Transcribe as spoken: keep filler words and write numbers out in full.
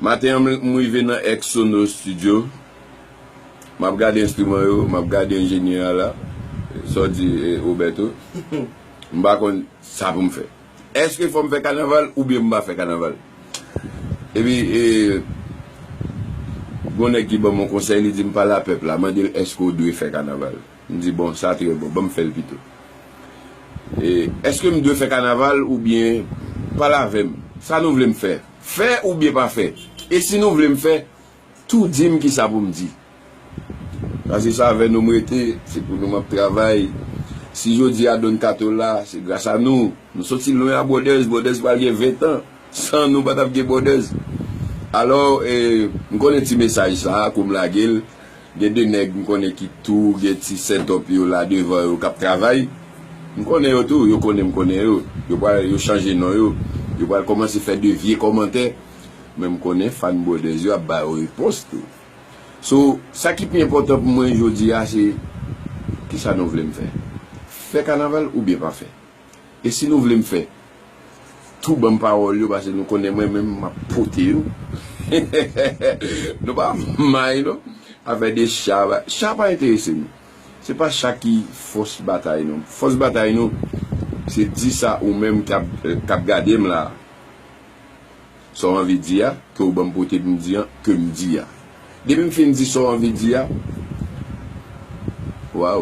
Maten an, m, m rive nan X Sono Studio. M ap gade enstriman yo, m ap gade enjenyè a la. Sa w di, eh, Roberto? M pa konn sa pou m fè. Èske fò m fè kanaval oubyen m pa fè kanaval? Epi, eh, gon nèg ki ban m yon konsèy, li di m pale a pèp la, mande l èske w dwe fè kanaval. M di, bon, sa trè bon, ban m fè l pito. E, èske m dwe fè kanaval oubyen pale avè m? Sa nou vle m fè? Fè oubyen pa fè? E si nou vle m fè, tou di m kisa pou m di. Paske se avè nou m rete, se pou nou m ap travay. Si jodi a Don Kato la, se gras a nou. Nou soti lwen a Brothers, Brothers pral gen ven tan. San nou pa t ap gen Brothers. Alò, e, m konnen ti mesaj sa a, kou m lage l, gen de nèg m konnen ki tou gen ti set up yo la devan yo k ap travay. M konnen yo tou, yo konnen m konnen yo. Yo pral, yo chanje non yo. Yo pral kòmanse fè de vye kòmantè. Men m konnen fan Brothers yo ap ba yo repons tou. So, sa ki pi enpòtan pou mwen jodi a, se kisa nou vle m fè? Fè kanaval oubyen pa fè? E si nou vle m fè, tou ban m pawòl yo, paske nou konnen mwen menm m ap pote yo. Nou pa may non. Afè de cha, cha pa enterese nou. Se pa cha ki fòs batay nou. Fòs batay nou, se di sa ou menm k ap, k ap gade m la. Sa w anvi di a, ke w ban m pote pou m di an, ke m di a. Depi m fin di sa w anvi di a, waw.